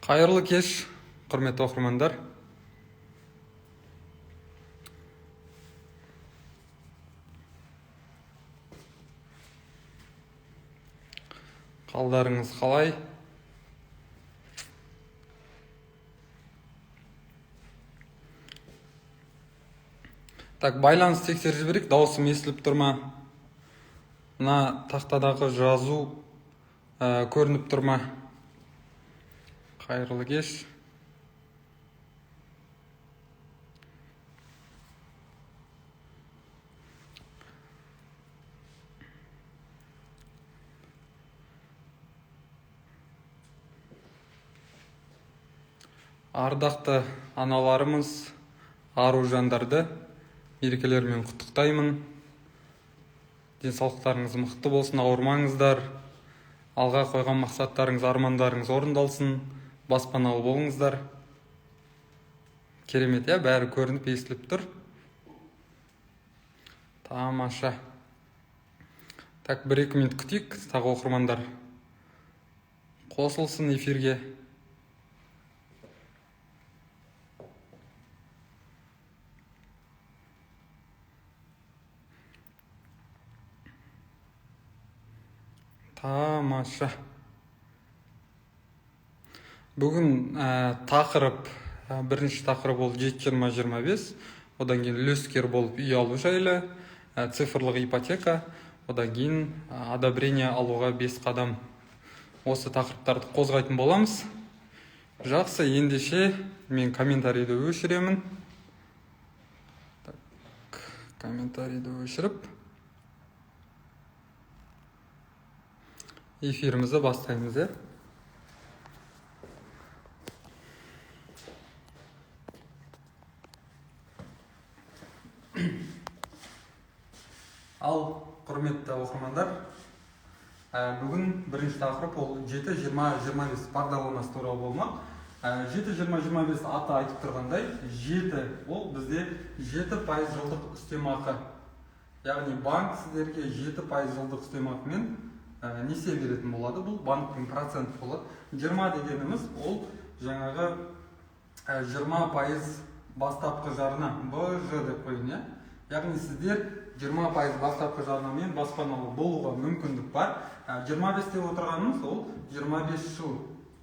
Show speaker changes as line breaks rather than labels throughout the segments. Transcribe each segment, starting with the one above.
Қайырлы кеш, құрметті оқырмандар. Қалдарыңыз қалай? Так, байланыс тексеріп жіберейік, дауысым естіліп тұр ма? Мына тақтадағы жазу көрініп тұр ма? Қайырлы кеш. Ардақты аналарымыз, ару жандарды мерекелерімен құттықтаймын. Денсаулықтарыңыз мықты болсын, ауырмаңыздар. Алға қойған мақсаттарыңыз, армандарыңыз орындалсын. Баспаналы болыңыздар. Керемет, иә, бәрі көрініп, естіліп тұр. Тамаша. Так, 1-2 минут күтейік, тағы оқырмандар қосылсын эфирге. Тамаша. Бүгін тақырып, бірінші тақырып ол 7-20-25, одан кейін үлескер болып үй алу жайлы, цифрлық ипотека, одан кейін одобрение алуға 5 қадам. Осы тақырыптарды қозғайтын боламыз. Жақсы, ендеше мен комментарийді өшіремін. Так, комментарийді өшіріп эфирімізді бастаймыз, иә. Ал, құрметті оқырмандар, бүгін бірінші тақырып ол 7-20-25 бағдарламасы туралы болмақ. 7-20-25 аты айтып тұрғандай, 7 ол бізде 7% жылдық үстемақы. Яғни банк сіздерге 7% жылдық үстемақымен несие беретін болады. Бұл банктің проценті болады. 20 дегеніміз ол жаңағы 20% бастапқы жарна, БЖ деп қояйын, иә. Яғни сіздер 20% бастапқы жарнамен баспаналы болуға мүмкіндік бар. 25 деп отырғанымыз ол 25 жыл.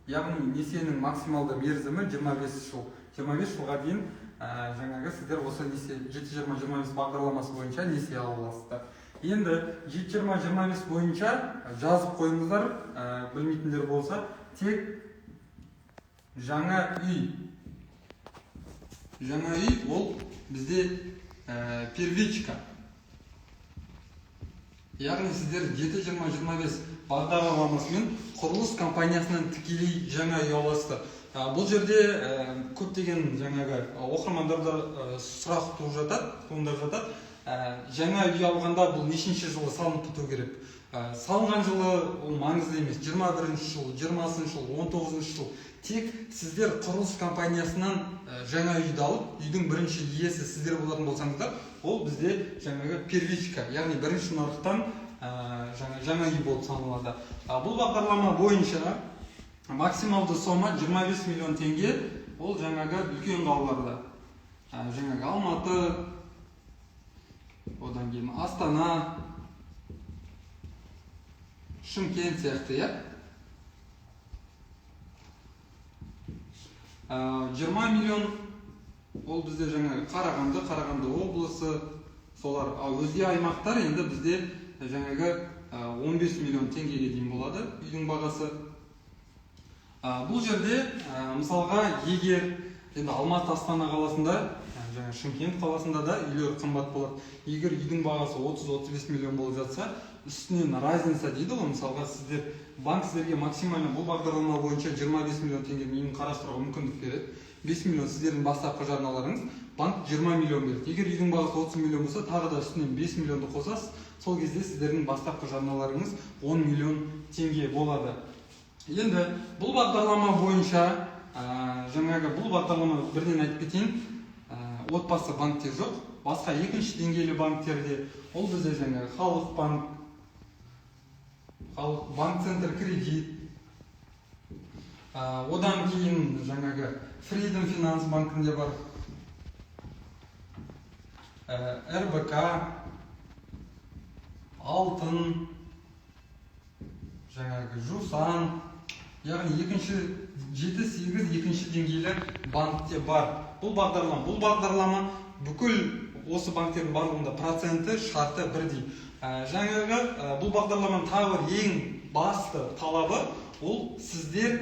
Яғни несиенің максималды мерзімі 25 жыл. 25 жылға дейін жаңағы сіздер осы несие 7-20-25 бағдарламасы бойынша несие ала аласыздар. Енді 7-20-25 бойынша жазып қойыңыздар, білмейтіндер болса, тек жаңа үй. Жаңа үй ол бізде первичка. Яғни сіздер 7-20-25 бағдарламасымен құрылыс компаниясынан тікелей жаңа үй аласыздар. Бұл жерде көптеген жаңағы оқырмандарда сұрақ туып жатады, туындап жатады. Жаңа үй алғанда бұл нешінші жылы салынып біту керек? Салынған жылы ол маңызды емес. 21-ші жыл, 20-шы жыл, 19-шы жыл. Тек сіздер құрылыс компаниясынан жаңа үйді алып, үйдің бірінші иесі сіздер болатын болсаңыздар, ол бізде жаңағы первичка, яғни бірінші нарықтан жаңа үй болып саналады. Бұл бағдарлама бойынша максималды сома 25 миллион теңге, ол жаңағы үлкен қалаларда. Жаңағы Алматы, одан кейін Астана, Шымкент сияқты, иә. 20 миллион ол бізде жаңағы Қарағанды, Қарағанды облысы, солар. Ал өзге аймақтар енді бізде жаңағы 15 миллион теңгеге дейін болады үйдің бағасы. Бұл жерде мысалға егер енді Алматы, Астана қаласында, жаңа Шымкент қаласында да үйлер қымбат болады. Егер үйдің бағасы 30-35 миллион болып жатса, үстінен разница дейді ғой. Мысалға сіздер, банк сіздерге максимально бұл бағдарлама бойынша 25 миллион теңгенің үйін қарастыруға мүмкіндік береді. 5 миллион сіздердің бастапқы жарналарыңыз, банк 20 миллион береді. Егер үйдің бағасы 30 миллион болса, тағы да үстінен 5 миллионды қосасыз, сол кезде сіздердің бастапқы жарналарыңыз 10 миллион теңге болады. Енді бұл бағдарлама бойынша, жаңағы бұл бағдарлама бірден айтып кетейін, отбасы банкте жоқ, басқа екінші деңгейлі банктерде, ол бізде жаңағы Халық банк, Халық банк, Центр кредит, Одан кейін жаңағы Freedom Finance банкінде бар, РБК, Алтын, жаңағы Жусан, яғни екінші 7-8 екінші деңгейлі банкте бар. Бұл бағдарлама бүкіл осы банктердің барлығында проценті, шарты бірдей. Жаңағы бұл бағдарламаның тағы бір ең басты талабы ол сіздер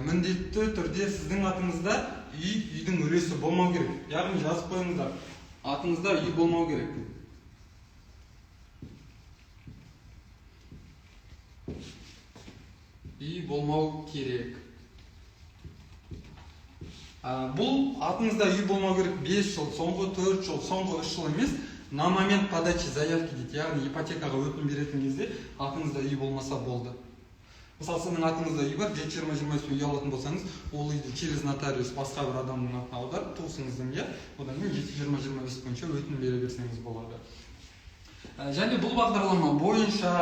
міндетті түрде сіздің атыңызда үйдің үлесі болмау керек. Яғни жазып қойыңыздар, атыңызда үй болмау керек. Үй болмау керек. Бұл атыңызда үй болмау керек 5 жыл, соңғы 4 жыл, соңғы 3 жыл емес, на момент подачи заявки дейді, яғни ипотекаға өтінім беретін кезде атыңызда үй болмаса болды. Мысалы, сіздің атыңызда үй бар, 7-20-25 үй алатын болсаңыз, ол үйді через нотариус басқа бір адамның атына аударып, туысыңыздың, иә, одан кейін 7-20-25 бойынша өтінім бере берсеңіз болады. Және бұл бағдарлама бойынша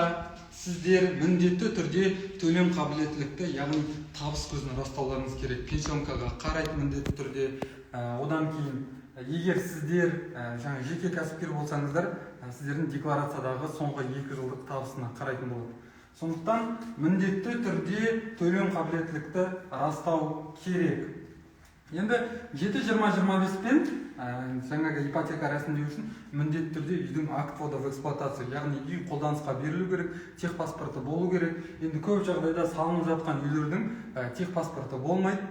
сіздер міндетті түрде төлем қабілеттілікті, яғни табыс көзін растауларыңыз керек. Пенсионкаға қарайды міндетті түрде. Одан кейін егер сіздер жаңа жеке кәсіпкер болсаңыздар, сіздердің декларациядағы соңғы 2 жылдық табысына қарайтын болады. Сондықтан міндетті түрде төлем қабілеттілікті растау керек. Енді 7-20-25 пен жаңағы ипотека рәсімдеу үшін міндетті түрде үйдің акт ввода в эксплуатацию, яғни үй қолданысқа берілу керек, техпаспорты болу керек. Енді көп жағдайда салынып жатқан үйлердің техпаспорты болмайды.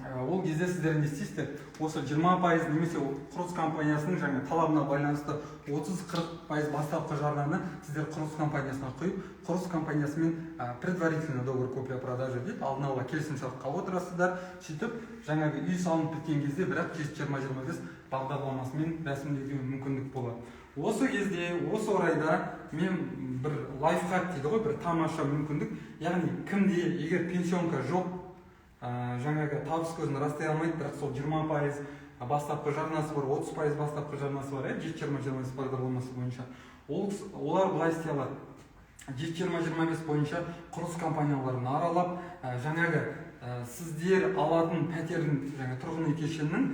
Ол кезде сіздер не істейсіздер? Осы 20% немесе құрылыс компаниясының жаңа талабына байланысты 30-40% бастапқы жарнаны сіздер құрылыс компаниясына құйып, құрылыс компаниясымен предварительный договор купли-продажи дейді, алдын ала келісімшартқа отырасыздар. Сөйтіп жаңағы үй салынып біткен кезде бірақ 7-20-25 бағдарламасымен рәсімдеуге мүмкіндік болады. Осы кезде, осы орайда мен бір лайфхак дейді ғой, бір тамаша мүмкіндік, яғни кімде егер пенсионка жоқ, жаңағы табыс көзін растай алмайды, бірақ сол 20% бастапқы жарнасы бар, 30% бастапқы жарнасы бар, иә, 7-20-25 бағдарламасы бойынша, олар былай істей алады: 7-20-25 бойынша құрылыс компанияларын аралап, жаңағы сіздер алатын пәтердің, жаңа тұрғын үй кешенінің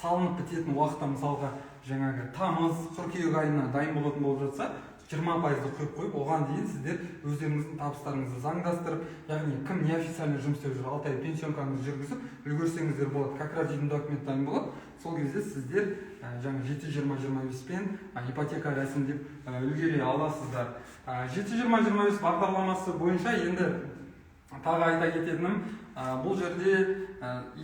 салынып бітетін уақыты, мысалға, жаңағы тамыз, қыркүйек айына дайын болатын болып жатса, 20%-ды құйып қойып, оған дейін сіздер өздеріңіздің табыстарыңызды заңдастырып, яғни кім неофициально жұмыс істеп жүр, 6 ай пенсионкаңызды жүргізіп үлгерсеңіздер болады. Как раз үйдің документі дайын болады, сол кезде сіздер жаңа 7-20-25 пен ипотека рәсімдеп үлгере аласыздар. 7-20-25 бағдарламасы бойынша енді тағы айта кететінім, бұл жерде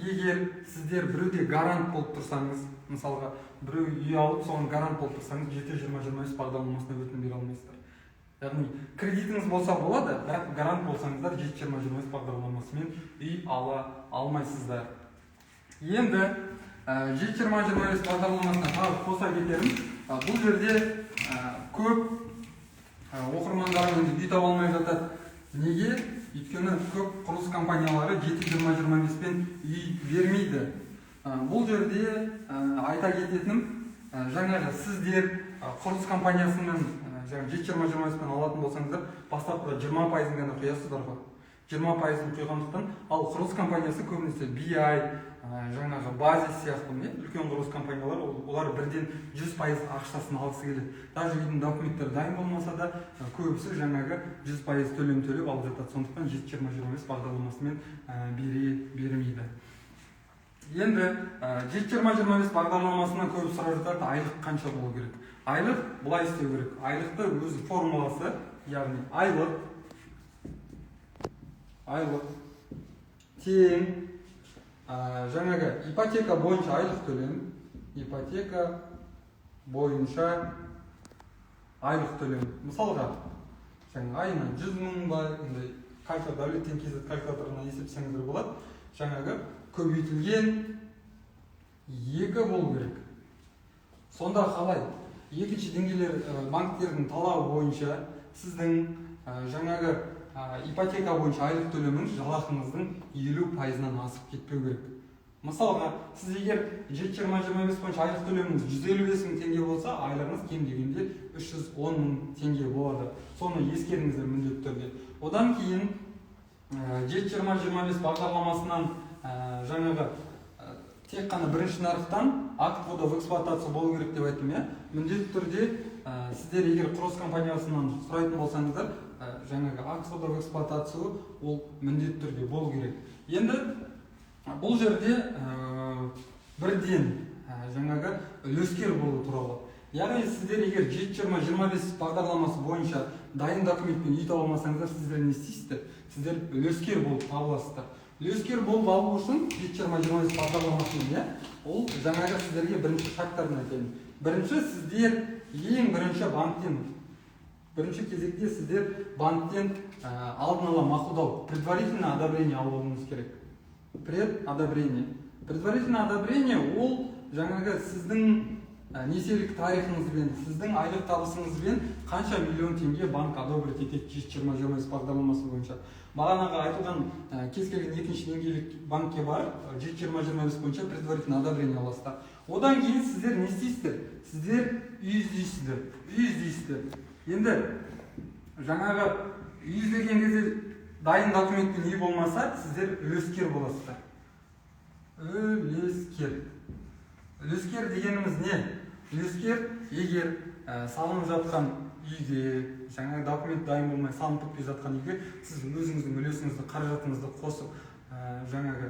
егер сіздер біреуде гарант болып тұрсаңыз, мысалға, біреу үй алып, соған гарант болып тұрсаңыз, 7-20-25 бағдарламасына өтінім бере алмайсыздар. Яғни кредитіңіз болса болады, бірақ гарант болсаңыздар, 7-20-25 бағдарламасымен үй ала алмайсыздар. Енді 7-20-25 бағдарламасына тағы қоса кетерім, бұл жерде көп оқырмандарым енді үй таба алмай жатады. Неге? Өйткені көп құрылыс компаниялары 7-20-25 пен үй бермейді. Бұл жерде айта кететінім, жаңағы сіздер құрылыс компаниясымен жаңағы 7-20-25 пен алатын болсаңыздар, бастапқыда 20%-ын ғана құясыздар ғой. 20%-ын құйғандықтан, ал құрылыс компаниясы көбінесе BI, жаңағы Базис сияқты не үлкен құрылыс компаниялар, олар бірден 100% ақшасын алғысы келеді. Даже үйдің документтері дайын болмаса да, көбісі жаңағы 100% төлем төлеп алып жатады. Сондықтан 7-20-25 бағдарламасымен бере бермейді. Енді 7-20-25 бағдарламасынан көп сұрап жатады, айлық қанша болу керек? Айлық былай істеу керек. Айлықты өз формуласы, яғни айлық тең жаңағы ипотека бойынша айлық төлем, ипотека бойынша айлық төлем. Мысалға, жаңа айына 100 000 ба, енді Дәулеттен kz калькуляторына есептесеңіздер болады, жаңағы көбейтілген 2 болу керек. Сонда қалай? Екінші деңгейлер банктердің талабы бойынша сіздің жаңағы ипотека бойынша айлық төлеміңіз жалақыңыздың 50%-ынан асып кетпеу керек. Мысалға, сіз егер 7-20-25 бойынша айлық төлеміңіз 155 000 теңге болса, айлығыңыз кем дегенде 310 000 теңге болады. Соны ескеріңіздер міндетті түрде. Одан кейін 7-20-25 бағдарламасынан жаңағы тек қана бірінші нарықтан акт ввода в эксплуатацию болу керек деп айттым, иә. Міндетті түрде сіздер егер құрылыс компаниясынан сұрайтын болсаңыздар, жаңағы акт ввода в эксплуатацию ол міндетті түрде болу керек. Енді бұл жерде бірден жаңағы үлескер болу туралы. Яғни сіздер егер 7-20-25 бағдарламасы бойынша дайын документпен үй таба алмасаңыздар, сіздер не істейсіздер? Сіздер үлескер болып табыласыздар. Үлескер болып алу үшін 7-20-25 бағдарламасымен, иә, ол жаңағы сіздерге бірінші шарттарын айтайын. Бірінші, сіздер ең бірінші банктен, бірінші кезекте сіздер банктен алдын ала мақұлдау, предварительное одобрение алып алуыңыз керек. Предодобрение. Предварительное одобрение ол жаңағы сіздің несиелік тарихыңызбен, сіздің айлық табысыңызбен қанша миллион теңге банк одобрить етеді 7-20-25 бағдарламасы бойынша. Бағанағы айтылған кез келген екінші деңгейлік банкке барып 7-20-25 бойынша предварительное одобрение аласыздар. Одан кейін сіздер не істейсіздер? Сіздер үй іздейсіздер. Үй іздейсіздер. Енді жаңағы үй іздеген кезде дайын документпен үй болмаса, сіздер үлескер боласыздар. Үлескер. Үлескер дегеніміз не? Үлескер егер салынып жатқан үйге, жаңағы документ дайын болмай салынып бітпей жатқан үйге сіз өзіңіздің үлесіңізді, қаражатыңызды қосып, жаңағы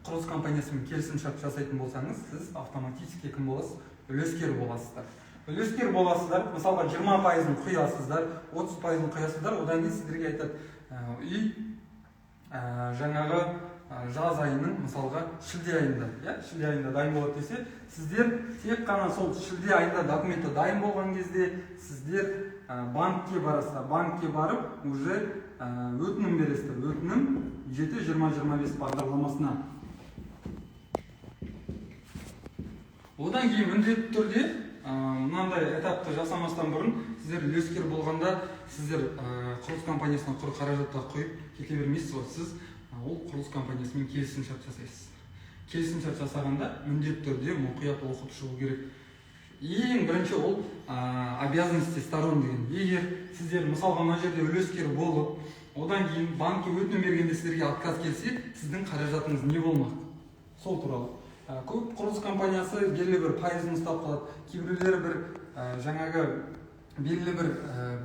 құрылыс компаниясымен келісімшарт жасайтын болсаңыз, сіз автоматически кім боласыз? Үлескер боласыздар. Үлескер боласыздар, мысалға 20%-ын құясыздар, 30%-ын құясыздар, одан кейін сіздерге айтады, үй жаңағы жаз айының, мысалға шілде айында, иә, шілде айында дайын болады десе, сіздер тек қана сол шілде айында документі дайын болған кезде сіздер банкке барасыздар. Банкке барып уже өтінім бересіздер. Өтінім 7-20-25 бағдарламасына. Одан кейін міндетті түрде мынандай этапты жасамастан бұрын сіздер үлескер болғанда сіздер құрылыс компаниясына құр қаражатты құйып кете бермейсіз ғой. Сіз ол құрылыс компаниясымен келісімшарт жасайсыз. Келісімшарт жасағанда міндетті түрде мұқият оқып шығу керек. Ең бірінші ол обязанности сторон деген. Егер сіздер мысалға мына жерде үлескер болып, одан кейін банкке өтінім бергенде сіздерге отказ келсе, сіздің қаражатыңыз не болмақ? Сол туралы. Көп құрылыс компаниясы белгілі бір пайызын ұстап қалады. Кейбіреулері бір жаңағы белгілі бір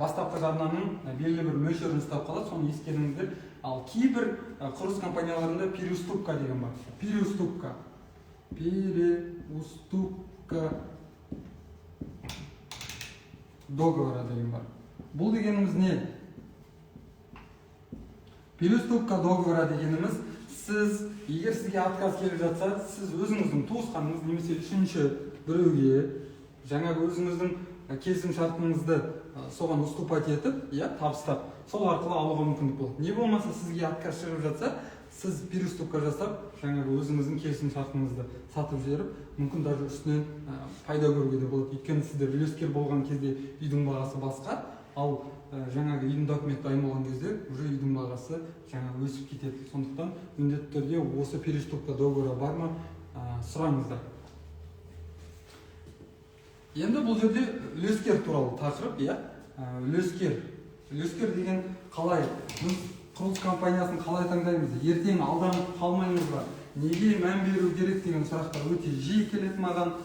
бастапқы жарнаның белгілі бір мөлшерін ұстап қалады, соны ескеріңіздер. Ал кейбір құрылыс компанияларында переуступка деген бар. Переуступка. Переуступка договора деген бар. Бұл дегеніміз не? Переуступка договора дегеніміз, сіз егер сізге отказ келіп жатса, сіз өзіңіздің туысқаныңыз немесе үшінші біреуге жаңағы өзіңіздің келісім шартыңызды соған уступать етіп, иә, табыстап, сол арқылы алуға мүмкіндік болады. Не болмаса сізге отказ шығып жатса, сіз переуступка жасап, жаңағы өзіңіздің келісім шартыңызды сатып жіберіп, мүмкін даже үстінен пайда көруге де болады. Өйткені сіздер үлескер болған кезде үйдің бағасы басқа, ал жаңағы үйдің документі дайын болған кезде уже үйдің бағасы жаңа өсіп кетеді. Сондықтан міндетті түрде осы переуступка договора бар ма, сұраңыздар. Енді бұл жерде үлескер туралы тақырып, иә? Үлескер. Үлескер деген қалай? Біз құрылыс компаниясын қалай таңдаймыз? Ертең алданып қалмаймыз ба? Неге мән беру керек деген сұрақтар өте жиі келеді маған.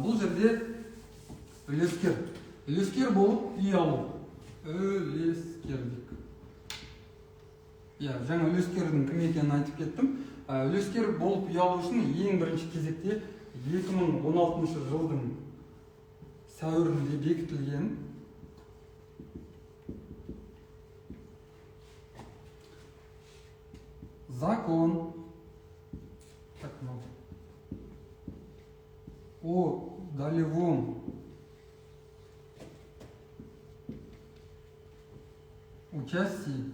Бұл жерде үлескер. Үлескер болып үй алу. Үлескерлік. Иә, жаңа үлескердің кім екенін айтып кеттім. Үлескер болып үй алу үшін ең бірінші кезекте 2016 жылдың сәуірінде бекітілген закон, так, мынау, о долевом участии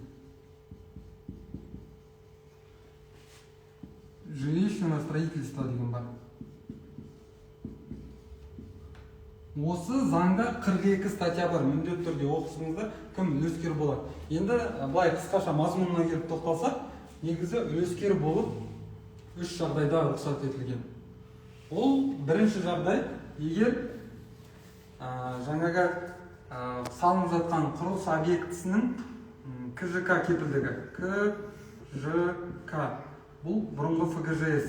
жилищного строительства деген бар. Осы заңда 42 статья бар, міндетті түрде оқысыңыздар, кім үлескер болады. Енді былай қысқаша мазмұнына келіп тоқталсақ, негізі үлескер болып үш жағдайда рұқсат етілген. Ол бірінші жағдай, егер жаңағы салынып жатқан құрылыс объектісінің КЖК кепілдігі, ФЖК. Бұл бұрынғы ФГЖС.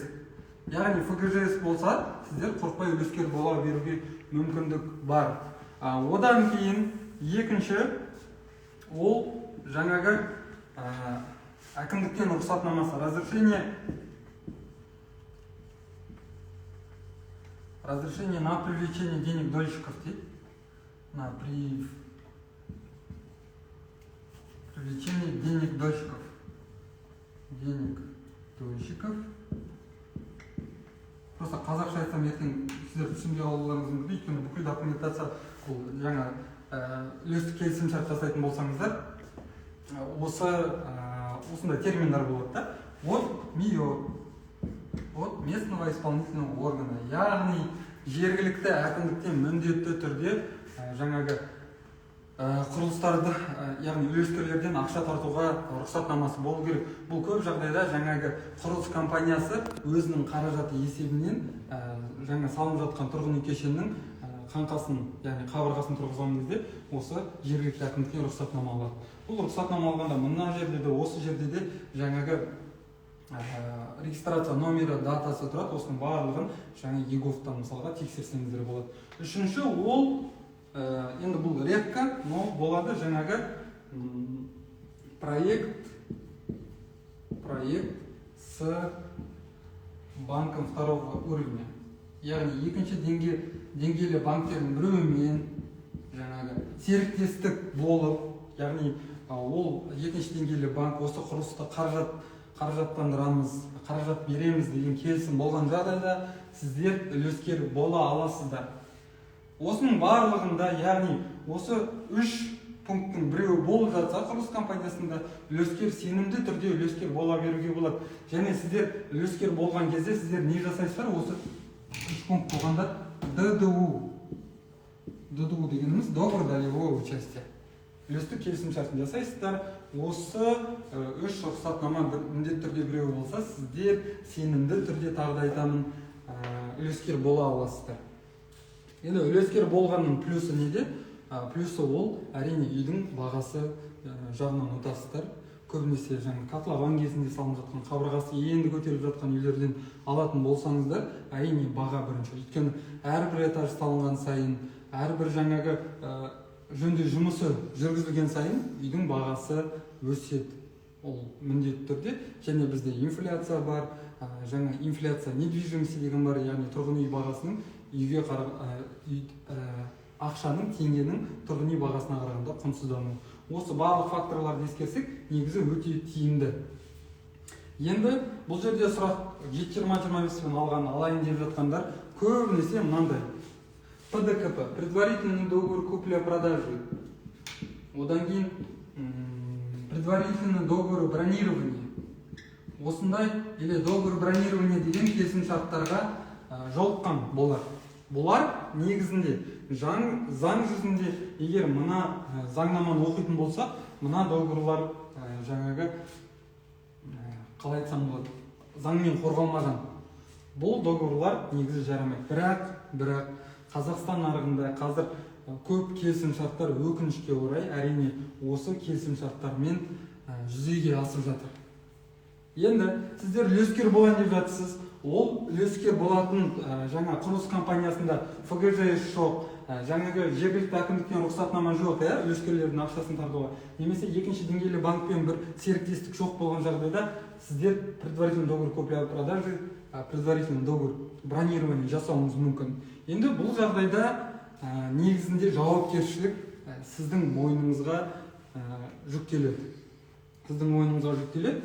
Яғни ФГЖС болса, сіздер қорықпай үлескер бола беруге мүмкіндік бар. Одан кейін екінші, ол жаңағы әкімдіктен рұқсатнамасы, разрешение на привлечение денег дольщиков дейді. На привлечение денег дольщиков. Денег дольщиков. Просто қазақша айтсам, ертең сіздер түсінбей қалуларыңыз мүмкін, өйткені бүкіл документация бұл жаңа үлестік келісімшарт жасайтын болсаңыздар, осы осындай терминдер болады да. От МИО, от местного исполнительного органа, яғни жергілікті әкімдіктен міндетті түрде жаңағы құрылыстарды, яғни үлескерлерден ақша тартуға рұқсатнамасы болу керек. Бұл көп жағдайда жаңағы құрылыс компаниясы өзінің қаражаты есебінен жаңа салынып жатқан тұрғын үй кешенінің қаңқасын, яғни қабырғасын тұрғызған кезде осы жергілікті әкімдіктен рұқсатнама алады. Бұл рұқсатнама алғанда мына жерде де, осы жерде де жаңағы регистрация номері, датасы тұрады. Осының барлығын жаңа еговтан мысалға тексерсеңіздер болады. Үшінші, ол енді бұл редко, но болады жаңағы проект с банком второго уровня. Яғни екінші деңгейлі банктердің біреуімен жаңағы серіктестік болып, яғни ол екінші деңгейлі банк осы құрылысты қаражаттандырамыз, қаражат береміз деген келісім болған жағдайда сіздер үлескер бола аласыздар. Осының барлығында, яғни осы үш пункттің біреуі болып жатса, құрылыс компаниясында үлескер сенімді түрде үлескер бола беруге болады. Және сіздер үлескер болған кезде сіздер не жасайсыздар? Осы үш пункт болғанда ДДУ. ДДУ дегеніміз договор долевого участия. Үлестік келісімшартын жасайсыздар. Осы үш рұқсатнама міндетті түрде біреуі болса, сіздер сенімді түрде, тағы да айтамын, үлескер бола аласыздар. Енді үлескер болғанның плюсы неде? Плюсы ол әрине үйдің бағасы жағынан ұтасыздар. Көбінесе жаңа котлован кезінде салынып жатқан, қабырғасы енді көтеріліп жатқан үйлерден алатын болсаңыздар, әрине баға бірінші. Өйткені әрбір этаж салынған сайын, әрбір жаңағы жөндеу жұмысы жүргізілген сайын үйдің бағасы өседі. Ол міндетті түрде. Және бізде инфляция бар, жаңа инфляция недвижимости деген бар, яғни тұрғын үй бағасының үйге ақшаның, теңгенің тұрғын үй бағасына қарағанда құнсыздануы. Осы барлық факторларды ескерсек, негізі өте тиімді. Енді бұл жерде сұрақ 7.20-25-пен алған алайын деп жатқандар көбінесе мынандай. ПДКП, предварительный договор купли-продажи. Одан кейін предварительный договор бронирования. Осындай или договор бронирования деген келісімшарттарға жолыққан болар. Бұлар негізінде заң жүзінде, егер мына заңнаманы оқитын болсақ, мына договорлар жаңағы, қалай айтсам болады, заңмен қорғалмаған. Бұл договорлар негізі жарамайды. Бірақ Қазақстан нарығында қазір көп келісімшарттар өкінішке орай әрине осы келісімшарттармен жүзеге асып жатыр. Енді сіздер үлескер болайын деп жатсыз, ол үлескер болатын жаңа құрылыс компаниясында ФГЖС жоқ, жаңағы жергілікті әкімдіктен рұқсатнама жоқ, үлескерлердің ақшасын тартуға, немесе екінші деңгейлі банкпен бір серіктестік жоқ болған жағдайда сіздер предварительный договор купли-продажи, предварительный договор бронирования жасауыңыз мүмкін. Енді бұл жағдайда негізінде жауапкершілік сіздің мойныңызға жүктеледі. Сіздің мойныңызға жүктеледі.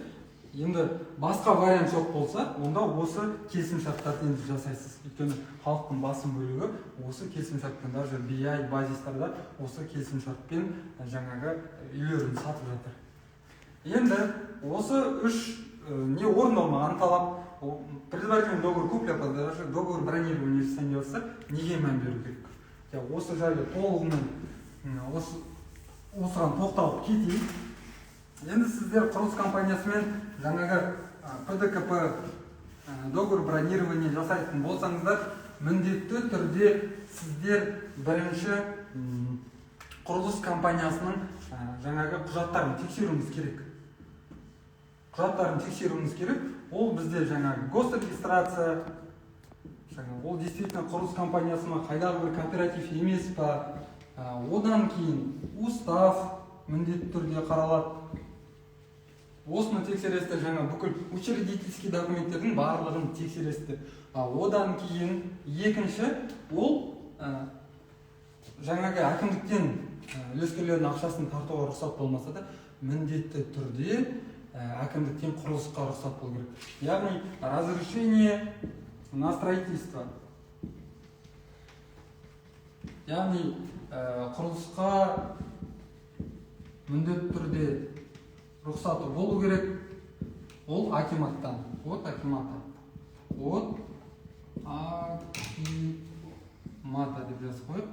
Енді басқа вариант жоқ болса, онда осы келісімшарттарды енді жасайсыз. Өйткені халықтың басым бөлігі осы келісімшартпен, даже BI базистарда осы келісімшартпен жаңағы үйлерін сатып жатыр. Енді осы үш не орындалмаған талап, предварительный договор купли-продажи, договор бронирования жасайын деп жатса, неге мән беру керек? Осы жайлы толығымен осыған тоқталып кетейік. Енді сіздер құрылыс компаниясымен жаңағы ПДКП, договор бронирования жасайтын болсаңыздар, міндетті түрде сіздер бірінші құрылыс компаниясының жаңағы құжаттарын тексеруіңіз керек. Құжаттарын тексеруіміз керек. Ол бізде жаңағы госрегистрация, жаңа ол действительно құрылыс компаниясы ма, қайдағы бір кооператив емес па. Одан кейін устав міндетті түрде қаралады. Осыны тексересіздер, жаңа бүкіл учредительский документтердің барлығын тексересіздер. Одан кейін екінші ол жаңағы әкімдіктен үлескерлердің ақшасын тартуға рұқсат болмаса да міндетті түрде әкімдіктен құрылысқа рұқсат болу керек. Яғни разрешение на строительство. Яғни құрылысқа міндетті түрде рұқсаты болу керек. Ол акиматтан. От акимата. От акимата деп жазып қойып.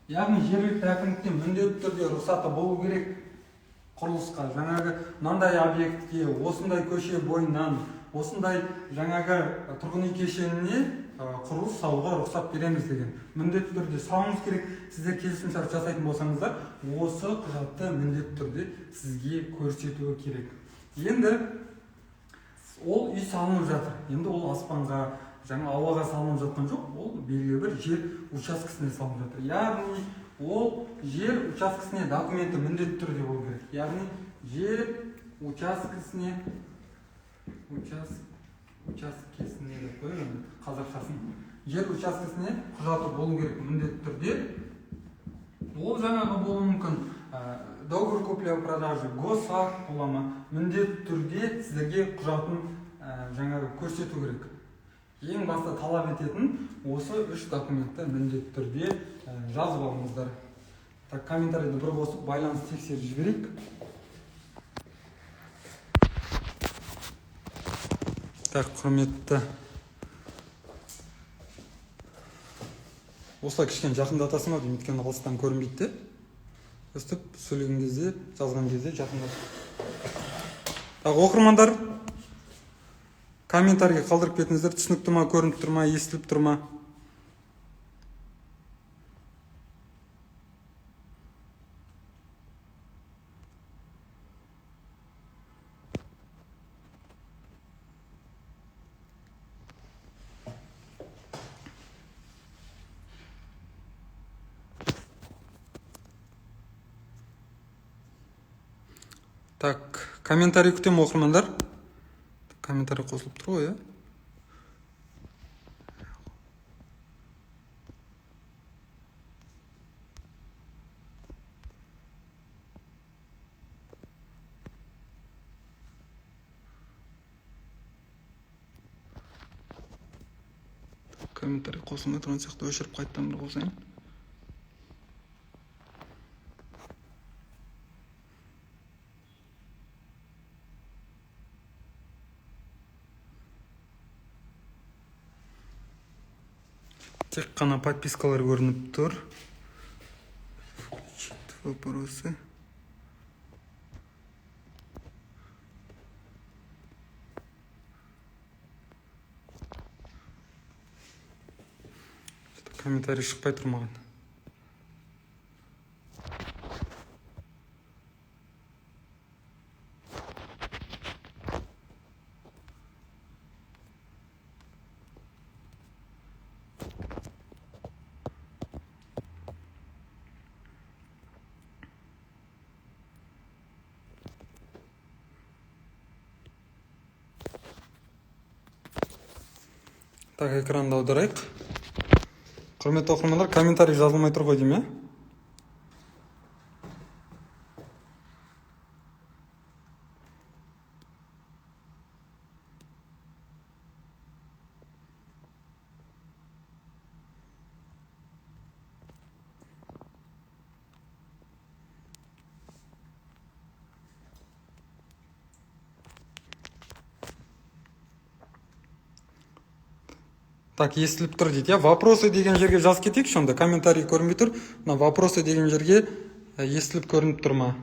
Яғни жергілікті әкімдіктен міндетті түрде рұқсаты болу керек құрылысқа. Жаңағы мынандай объектке, осындай көше бойынан, осындай жаңағы тұрғын үй кешеніне құрылыс салуға рұқсат береміз деген. Міндетті түрде сұрауыңыз керек. Сіздер келісімшарт жасайтын болсаңыздар, осы құжатты міндетті түрде сізге көрсетуі керек. Енді ол үй салынып жатыр. Енді ол аспанға, жаңа ауаға салынып жатқан жоқ, ол белгілі бір жер учаскесіне салынып жатыр. Яғни ол жер учаскесіне документі міндетті түрде болу керек. Яғни жер учаскесіне учаскесіне деп қояйық енді қазақшасын. Жер учаскесіне құжаты болу керек міндетті түрде. Ол жаңағы болуы мүмкін, договор купли-продажи, госакт бола ма, міндетті түрде сіздерге құжатын жаңағы көрсету керек. Ең басты талап ететін осы үш документті міндетті түрде жазып алыңыздар. Так, комментарийді бір қосып байланыс тексеріп жіберейік. Так, құрметті, осылай кішкене жақындатасың ба деймін, өйткені алыстан көрінбейді де. Өстіп сөйлеген кезде, жазған кезде жақындатып. Так, оқырмандар, комментарийге қалдырып кетіңіздер, түсінікті ма, көрініп тұр ма, естіліп тұр ма? Так, комментарий күтемін оқырмандар. Комментарий қосылып тұр ғой, иә? Комментарий қосылмай тұрған сияқты, өшіріп қайтадан бір қосайын. Тек қана подпискалар көрініп тұр. Включить вопросы. Комментарий шықпай тұр маған. Так, экранды аударайық. Құрметті оқырмандар, комментарий жазылмай тұр ғой деймін, иә? Так, естіліп тұр дейді. Иә, вопросы деген жерге жазып кетейікші онда. Комментарий көрінбей тұр. Мына вопросы деген жерге естіліп көрініп тұр ма?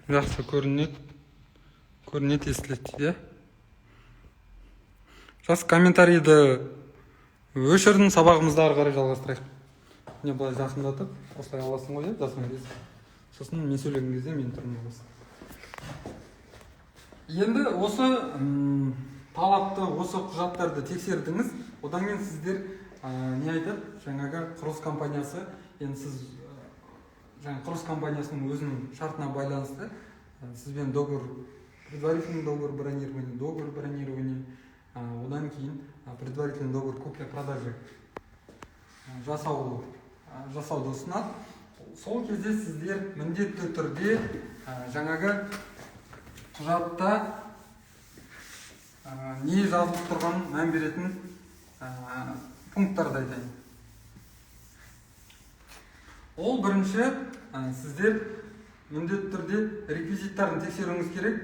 Жақсы көрінеді, көрінеді, естіледі дейді, иә. Жақсы, комментарийді өшірдім, сабағымызды ары қарай жалғастырайық. Міне, былай жақындатып, осылай аласың ғой, иә, жазған кезде. Сосын мен сөйлеген кезде менің түрімді аласың. Енді осы талапты, осы құжаттарды тексердіңіз. Одан кейін сіздер не айтады, жаңағы құрылыс компаниясы, енді сіз жаңа құрылыс компаниясының өзінің шартына байланысты сізбен договор, предварительный договор бронирования, договор бронирования, одан кейін предварительный договор купли-продажи жасауды ұсынады. Сол кезде сіздер міндетті түрде жаңағы құжатта не жазылып тұрғанын мән беретін пункттарды айтайын. Ол бірінші, сіздер міндетті түрде реквизиттарын тексеруіңіз керек,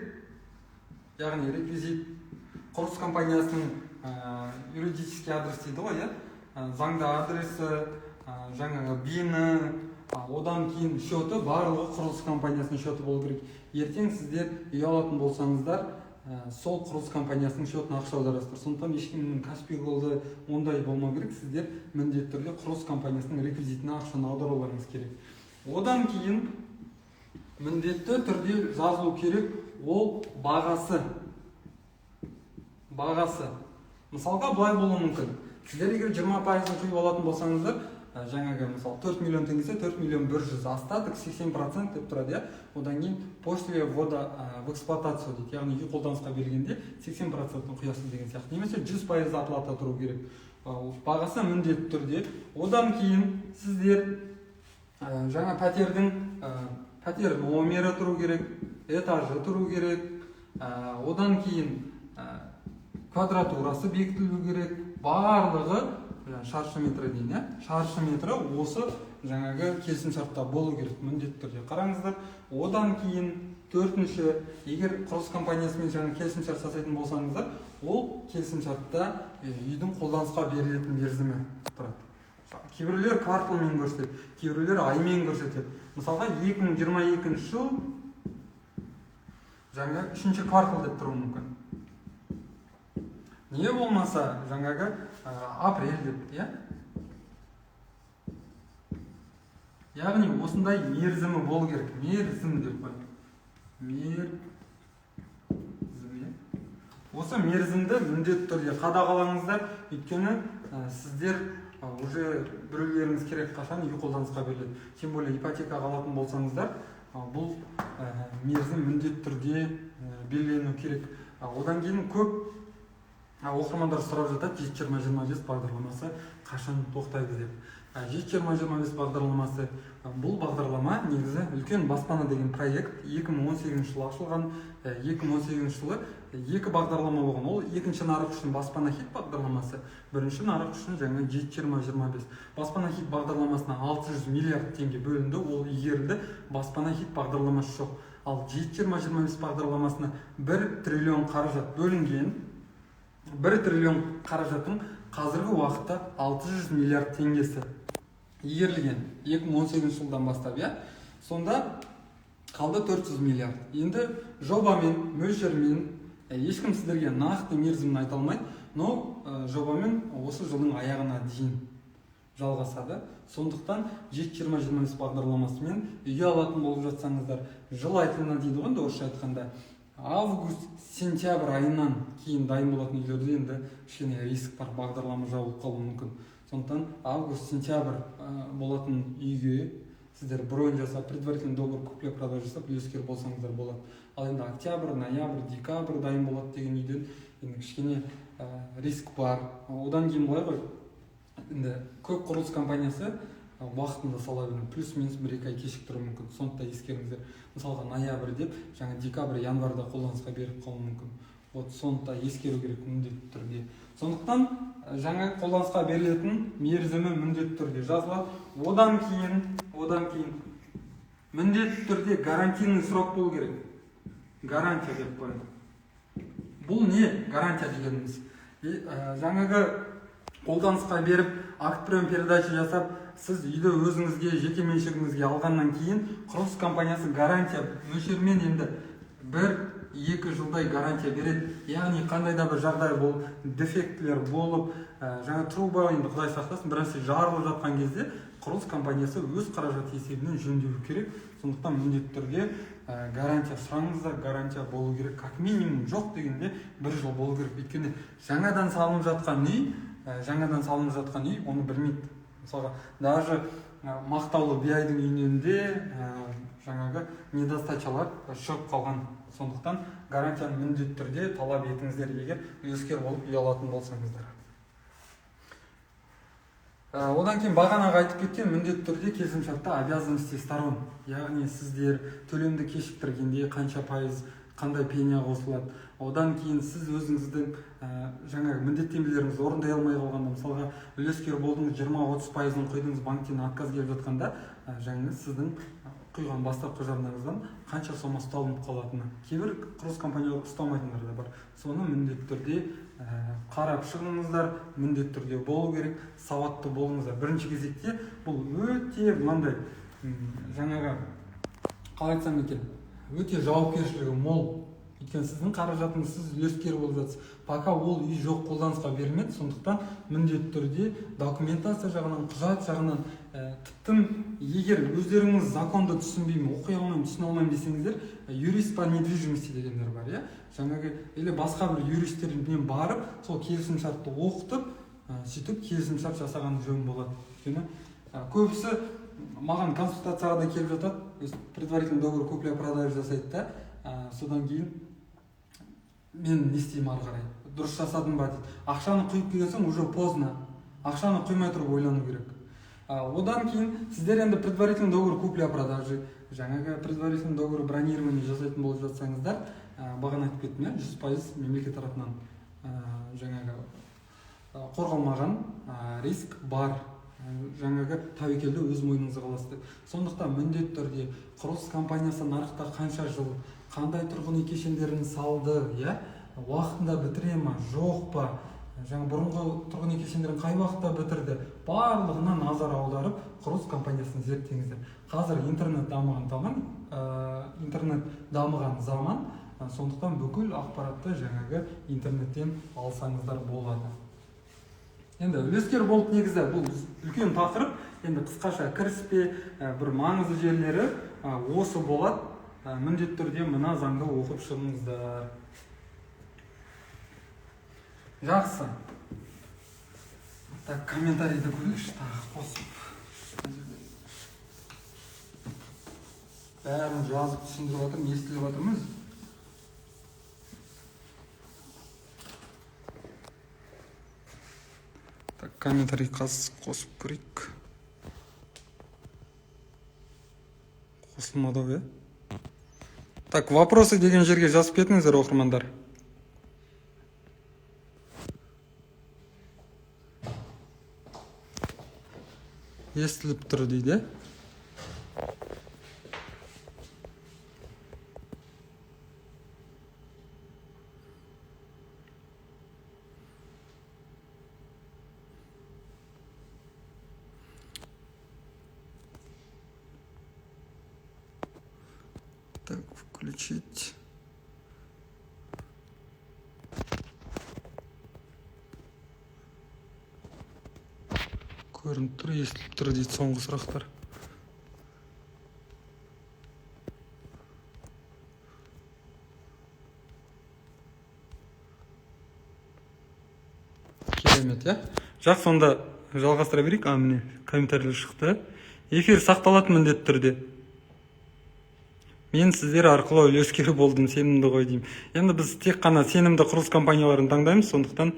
яғни реквизит құрылыс компаниясының юридический адрес дейді ғой, иә, заңды адресі, жаңағы БИНі, одан кейін счеты, барлығы құрылыс компаниясының счеты болу керек. Ертең сіздер үй алатын болсаңыздар, сол құрылыс компаниясының счетына ақша аударасыздар. Сондықтан ешкімнің Каспи Голды ондай болмау керек. Сіздер міндетті түрде құрылыс компаниясының реквизитіне ақшаны аударуларыңыз керек. Одан кейін міндетті түрде жазылу керек ол бағасы. Бағасы мысалға былай болуы мүмкін: сіздер егер 20%-ын құйып алатын болсаңыздар, жаңағы мысалы 4 миллион теңгесе, 4 миллион 100, остаток 80% деп тұрады, иә. Одан кейін после ввода в эксплуатацию дейді, яғни үй қолданысқа бергенде 80%-ын құясыз деген сияқты, немесе 100% оплата тұру керек. Бағасы міндетті түрде. Одан кейін сіздер жаңа пәтердің пәтер номері тұру керек, этажы тұру керек, одан кейін квадратурасы бекітілу керек, барлығы шаршы метрі дейін, иә, шаршы метрі осы жаңағы келісімшартта болу керек, міндетті түрде қараңыздар. Одан кейін төртінші, егер құрылыс компаниясымен жаңа келісімшарт жасайтын болсаңыздар, ол келісімшартта үйдің қолданысқа берілетін мерзімі тұрады. Кейбіреулер кварталмен көрсетеді, кейбіреулер аймен көрсетеді. Мысалға, 2022 жыл жаңа үшінші квартал деп тұруы мүмкін, не болмаса жаңағы апрель деп, иә. Яғни осындай мерзімі болу керек. Мерзім деп қояйық, мерзім, иә. Осы мерзімді міндетті түрде қадағалаңыздар, өйткені сіздер уже біреулеріңіз керек, қашан үй қолданысқа беріледі. Тем более ипотекаға алатын болсаңыздар, бұл мерзім міндетті түрде белгілену керек. Одан кейін көп оқырмандар сұрап жатады, 7-20-25 бағдарламасы қашан тоқтайды деп. 7-20-25 бағдарламасы, бұл бағдарлама негізі «Үлкен баспана» деген проект 2018 жылы ашылған. 2018 жылы екі бағдарлама болған. Ол екінші нарық үшін «Баспана хит» бағдарламасы, бірінші нарық үшін жаңа 7-20-25. «Баспана хит» бағдарламасына 600 миллиард теңге бөлінді, ол игерілді, «Баспана хит» бағдарламасы жоқ. Ал 7-20-25 бағдарламасына 1 триллион қаражат бөлінген. 1 триллион қаражаттың қазіргі уақытта 600 миллиард теңгесі игерілген 2018 жылдан бастап, иә. Сонда қалды 400 миллиард. Енді жобамен, мөлшермен ешкім сіздерге нақты мерзімін айта алмайды, но жобамен осы жылдың аяғына дейін жалғасады. Сондықтан 7-20-25 бағдарламасымен үй алатын болып жатсаңыздар, жыл айтылына дейді ғой енді орысша айтқанда, август сентябрь айынан кейін дайын болатын үйлерде енді кішкене риск бар, бағдарлама жабылып қалуы мүмкін. Сондықтан август сентябрь болатын үйге сіздер бронь жасап, предварительный договор купли продажа жасап, үлескер болсаңыздар болады. Ал енді октябрь, ноябрь, декабрь дайын болады деген үйден енді кішкене риск бар. Одан кейін былай ғой, енді көп құрылыс компаниясы уақытында сала бермейді, плюс минус 1-2 ай кешіктіруі мүмкін. Соны да ескеріңіздер. Мысалға, ноябрь деп, жаңа декабрь, январьда қолданысқа беріп қалуы мүмкін. Вот соны да ескеру керек міндетті түрде. Сондықтан жаңа қолданысқа берілетін мерзімі міндетті түрде жазылады. Одан кейін міндетті түрде гарантийный срок болу керек. Гарантия деп қояды. Бұл не гарантия дегеніміз? Жаңағы қолданысқа беріп, акт прием передача жасап, Сіз үйді өзіңізге, жеке меншігіңізге алғаннан кейін құрылыс компаниясы гарантия мөлшерімен енді 1-2 жылдай гарантия береді. Яғни қандай да бір жағдай болып, дефектілер болып, жаңа труба, енді Құдай сақтасын, бір нәрсе жарылып жатқан кезде құрылыс компаниясы өз қаражаты есебінен жөндеу керек. Сондықтан міндетті түрде гарантия сұраңыздар, гарантия болу керек. Как минимум жоқ дегенде 1 жыл болу керек. Өйткені жаңадан салынып жатқан үй, оны білмейді. Мысалға, даже мақтаулы биайдың үйінен де жаңағы недостачалар шығып қалған. Сондықтан гарантияны міндетті түрде талап етіңіздер, егер үлескер болып үй алатын болсаңыздар. Одан кейін бағанағы айтып кеткен міндетті түрде келісімшартта обязанности сторон, яғни сіздер төлемді кешіктіргенде қанша пайыз, қандай пеня қосылады. Одан кейін сіз өзіңіздің жаңағы міндеттемелеріңізді орындай алмай қалғанда, мысалға үлескер болдыңыз, 20-30%-ын құйдыңыз, банктен отказ келіп жатқанда, жаңағы сіздің құйған бастапқы жарнаңыздан қанша сома ұсталынып қалатыны. Кейбір құрылыс компаниялары ұстамайтындар да бар. Соны міндетті түрде қарап шығыңыздар, міндетті түрде болу керек, сауатты болыңыздар. Бірінші кезекте бұл өте мынандай жаңағы қалай айтсам екен, өте жауапкершілігі мол. Өйткені сіздің қаражатыңыз, сіз үлескер болып жатсыз. Пока ол үй жоқ, қолданысқа берілмеді, сондықтан міндетті түрде документация жағынан, құжат жағынан, тіптім егер өздеріңіз законды түсінбеймін, оқи алмаймын, түсіне алмаймын десеңіздер, юрист по недвижимости дегендер бар, иә? Жаңағы или басқа бір юристтермен барып, сол келісімшартты оқытып, сөйтіп келісімшарт жасаған жөн болады. Өйткені көбісі маған консультацияға да келіп жатады, предварительный договор купля-продажа жасайды да, содан кейін мен не істеймін ары қарай, дұрыс жасадым ба дейді. Ақшаны құйып келген соң уже поздно, ақшаны құймай тұрып ойлану керек. Одан кейін сіздер енді предварительный договор купля-продажи, жаңағы предварительный договор бронирование жасайтын болып жатсаңыздар, бағана айтып кеттім, иә, 100% мемлекет тарапынан жаңағы қорғалмаған риск бар. Жаңағы тәуекелді өз мойныңызға аласыз деп. Сондықтан міндетті түрде құрылыс компаниясы нарықта қанша жыл, қандай тұрғын үй кешендерін салды, иә, уақытында бітіре ма, жоқ па, жаңа бұрынғы тұрғын үй кешендерін қай уақытта бітірді, барлығына назар аударып құрылыс компаниясын зерттеңіздер. Қазір интернет дамыған заман, сондықтан бүкіл ақпаратты жаңағы интернеттен алсаңыздар болады. Енді үлескер болып негізі бұл үлкен тақырып, енді қысқаша кіріспе, бір маңызды жерлері осы болады. Міндетті түрде мына заңды оқып шығыңыздар. Жақсы. Так, комментарийді көрейікші, тағы қосып. Бәрін жазып түсіндіріп жатырмын, естіліп жатырмыз. Так, комментарий қосып көрейік. Қосылмады ау, иә? Так, вопросы деген жерге жазып кетіңіздер, оқырмандар. Естіліп тұр дейді. Так, включить. Көрініп тұр, естіліп тұр дейді соңғы сұрақтар. Керемет, иә? Жақсы, онда жалғастыра берейік. А, міне, комментарийлер шықты. Эфир сақталады міндетті түрде. Мен сіздер арқылы үлескер болдым, сенімді ғой деймін. Енді біз тек қана сенімді құрылыс компанияларын таңдаймыз, сондықтан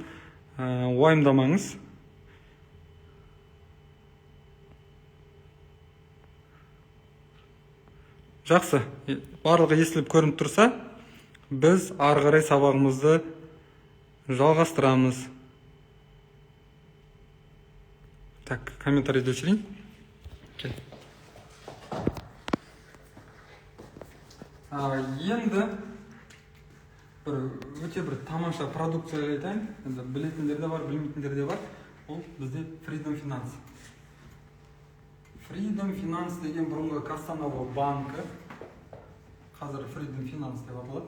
уайымдамаңыз. Жақсы, барлығы естіліп көрініп тұрса, біз ары қарай сабағымызды жалғастырамыз. Так, комментарийді өшірейін. Кел. Енді бір өте бір тамаша продукция айтайын. Енді білетіндер де бар, білмейтіндер де бар. Ол бізде Freedom Finance. Freedom Finance деген бұрынғы Кастанова банкі, қазір Freedom Finance деп аталады.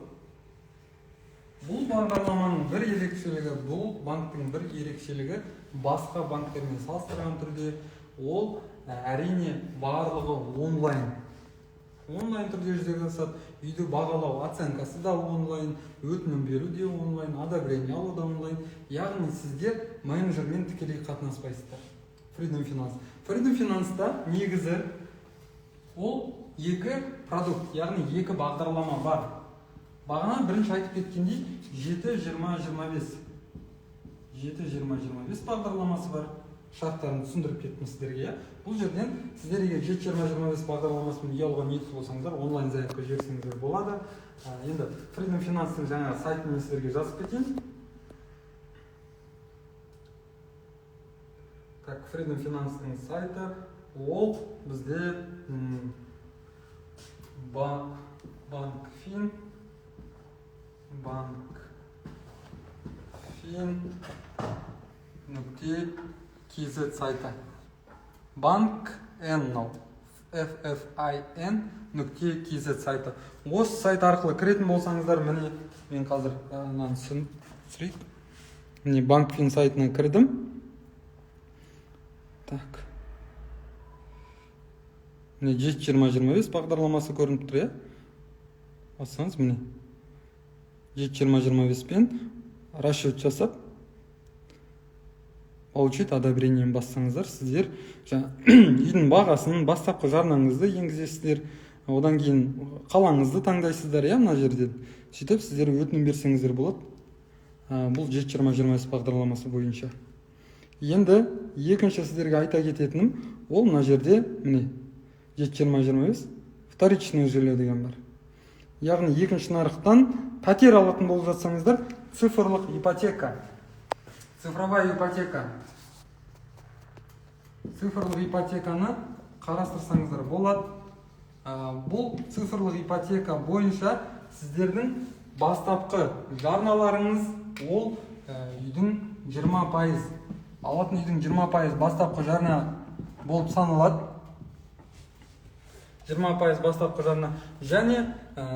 Бұл бағдарламаның бір ерекшелігі, бұл банктің бір ерекшелігі басқа банктермен салыстырған түрде ол әрине барлығы онлайн. Онлайн түрде жүзеге асады. Үйді бағалау оценкасы да онлайн, өтінім беру де онлайн, одобрение алу да онлайн. Яғни сіздер менеджермен тікелей қатынаспайсыздар. Freedom Finance. Freedom Finance'та негізі ол екі продукт, яғни екі бағдарлама бар. Бағана бірінші айтып кеткендей 7-20-25. 7-20-25 бағдарламасы бар. Шарттарын түсіндіріп кеттім сіздерге. Бұл жерден сіздер егер 7-20-25 бағдарламасымен үй алуға ниетті болсаңыздар, онлайн заявка жіберсеңіздер болады. Енді Freedom Finance'тың жаңа сайтын мен сіздерге жазып кетейін. Так, Freedom Finance'тың сайты ол бізде Банкфин .kz сайты. Банк N FFIN.kz сайты. Осы сайт арқылы кіретін болсаңыздар, міне мен қазір мынаны түсірейік. Міне Банкфин сайтына кірдім. Так. Міне 7-20-25 бағдарламасы көрініп тұр, иә? Бассаңыз, міне 7-20-25 пен расчет жасап получить одобрение бассаңыздар, сіздер үйдің бағасын, бастапқы жарнаңызды енгізесіздер, одан кейін қалаңызды таңдайсыздар, иә, мына жерден. Сөйтіп сіздер өтінім берсеңіздер болады. Бұл 7-20-25 бағдарламасы бойынша. Енді екінші сіздерге айта кететінім, ол мына жерде міне 7-20-25 вторичное жилье деген бар. Яғни екінші нарықтан пәтер алатын болып жатсаңыздар, цифрлық ипотека, цифровая ипотека, цифрлық ипотеканы қарастырсаңыздар болады. Бұл цифрлық ипотека бойынша сіздердің бастапқы жарналарыңыз ол үйдің 20%, алатын үйдің 20% бастапқы жарна болып саналады. 20% бастапқы жарна. Және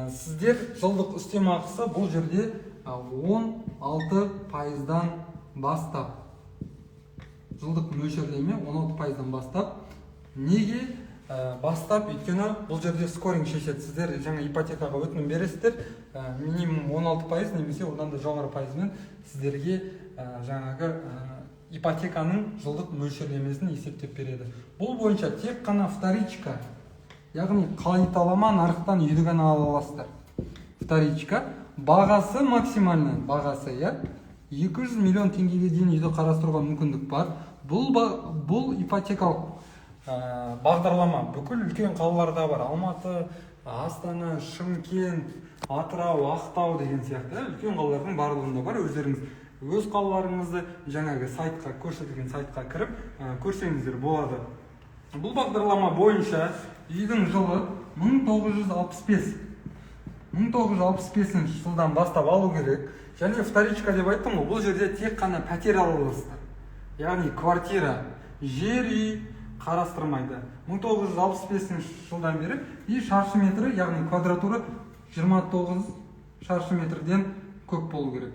сіздер жылдық үстемақысы бұл жерде 16%-дан бастап, жылдық мөлшерлеме 16%-дан бастап. Неге бастап? Өйткені бұл жерде скоринг шешеді. Сіздер жаңа ипотекаға өтінім бересіздер, минимум 16% немесе одан да жоғары пайызбен сіздерге жаңағы ипотеканың жылдық мөлшерлемесін есептеп береді. Бұл бойынша тек қана вторичка, яғни қайталама нарықтан үйді ғана ала аласыздар. Вторичка бағасы максимальный бағасы, иә, 200 миллион теңгеге дейін үйді қарастыруға мүмкіндік бар. Бұл ипотекалық бағдарлама бүкіл үлкен қалаларда бар. Алматы, Астана, Шымкент, Атырау, Ақтау деген сияқты үлкен қалалардың барлығында бар. Өздеріңіз өз қалаларыңызды жаңағы сайтқа, көрсетілген сайтқа кіріп көрсеңіздер болады. Бұл бағдарлама бойынша үйдің жылы 1965 жылдан бастап алу керек. Және вторичка деп айттым ғой, бұл жерде тек қана пәтер ала аласыздар. Яғни квартира, жер үй қарастырмайды. 1965 жылдан бері үй шаршы метрі, яғни квадратура 29 шаршы метрден көп болу керек.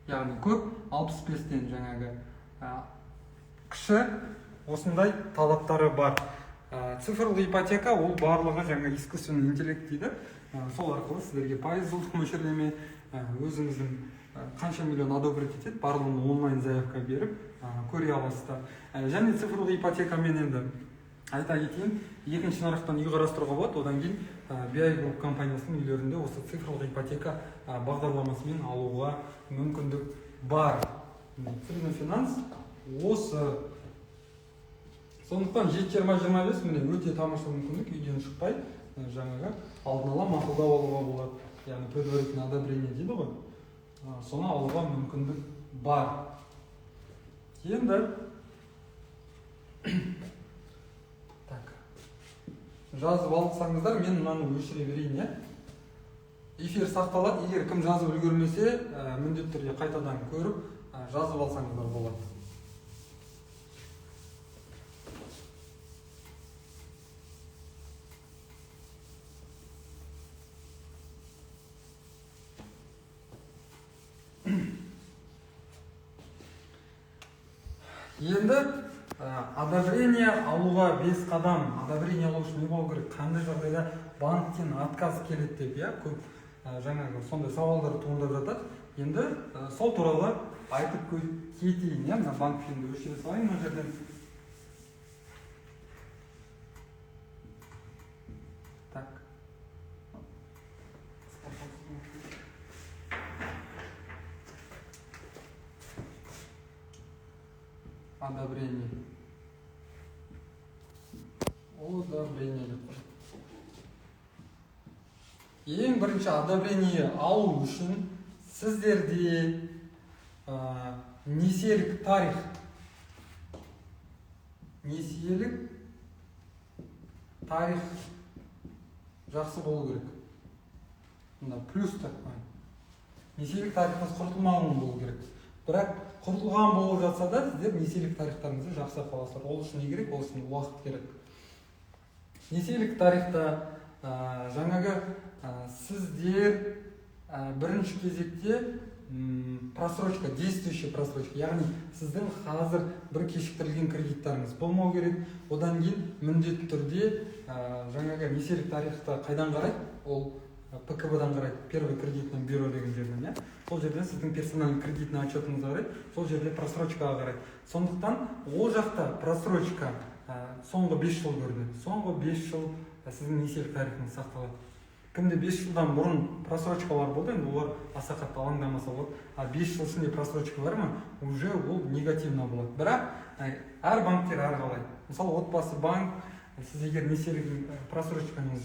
Яғни көп 65-тен жаңағы кіші, осындай талаптары бар. Цифрлық ипотека ол барлығы жаңа искусственный интеллект дейді. Сол арқылы сіздерге пайыз жылдық мөлшерлеме, өзіңіздің қанша миллион одобрить етеді, барлығын онлайн заявка беріп көре аласыздар. Және цифрлық ипотекамен енді айта кетейін, екінші нарықтан үй қарастыруға болады. Одан кейін BI Group компаниясының үйлерінде осы цифрлық ипотека бағдарламасымен алуға мүмкіндік бар. Freedom Finance осы. Сондықтан 7-20-25 міне өте тамаша мүмкіндік, үйден шықпай жаңағы алдын ала мақұлдау алуға болады. Яғни предварительное одобрение дейді ғой, соны алуға мүмкіндік бар. Енді так, жазып алсаңыздар, мен мынаны өшіре берейін, иә. Эфир сақталады. Егер кім жазып үлгермесе, міндетті түрде қайтадан көріп, жазып алсаңыздар болады. Енді одобрение алуға 5 қадам. Одобрение алу үшін не болу керек, қандай жағдайда банктен отказ келеді деп, иә, көп жаңағы сондай сауалдар туындап жатады. Енді сол туралы айтып кетейін, иә. Мына банк финді өшіре салайын мына жерден. Так. Одобрение. Одобрение деп қой. Ең бірінші одобрение алу үшін сіздерде несиелік тарих, несиелік тарих жақсы болу керек. Мына плюс такой. Несиелік тарихыңыз құртылмаған болу керек. Бірақ құртылған болып жатса да, сіздер несиелік тарихтарыңызды жақсы аласыздар. Ол үшін не керек? Ол үшін уақыт керек. Несиелік тарихта жаңағы сіздер бірінші кезекте просрочка, действующая просрочка, яғни сіздің қазір бір кешіктірілген кредиттарыңыз болмау керек. Одан кейін міндетті түрде жаңағы несиелік тарихта қайдан қарайды? Ол ПКБ-дан қарайды, первый кредитный бюро деген жерден, иә. Сол жерден сіздің персональный кредитный отчетыңызға қарайды, сол жерде просрочкаға қарайды. Сондықтан ол жақта просрочка соңғы 5 жыл көрінеді. Соңғы 5 жыл сіздің несиелік тарихыңыз сақталады. Кімде 5 жылдан бұрын просрочкалар болды, енді олар аса қатты алаңдамаса болады. А 5 жыл ішінде просрочка бар ма, уже ол негативно болады. Бірақ әр банктер әрқалай. Мысалы, Отбасы банк, сіз егер несиелік просрочкаңыз